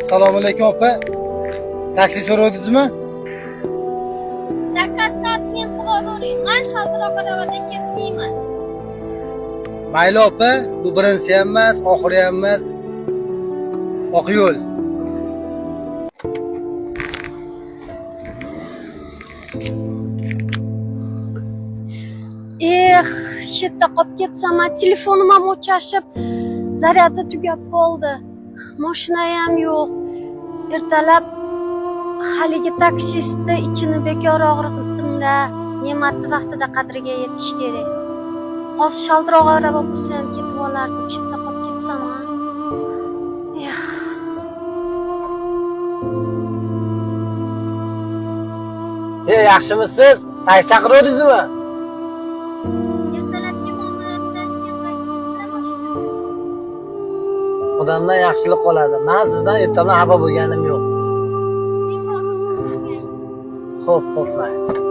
Assalomu alaykum, opa. Taksi so'radingizmi? Zakazni admin qilib yuboravering. Man shaltiroq aravada ketmayman. Mayli, opa, bu birinchisi ham emas, oxiri ham emas. Oq yo'l. Eh, shetda qolib ketsam, telefonim ham o'chashib, zaryadi tugab qoldi. Moshina ham yo'q. Ertalab haligi taksistni ichini bekor og'ritdim-da. Ne'matni vaqtida qadriga yetish kerak. Hozir shaltiroq arava bo'lsa ham ketib olardim, chetda qolib ketsam. A. Eh. E, yaxshimisiz? Taksi chaqiruvdingizmi? Ertalabki muomalamdan keyin qaytishimda mashina. Odamdan yaxshilik qoladi. Men sizdan ertalab xafa bo'lganim yo'q. Men bordim, bo'lgansiz. Xo'p, xo'p, mayli.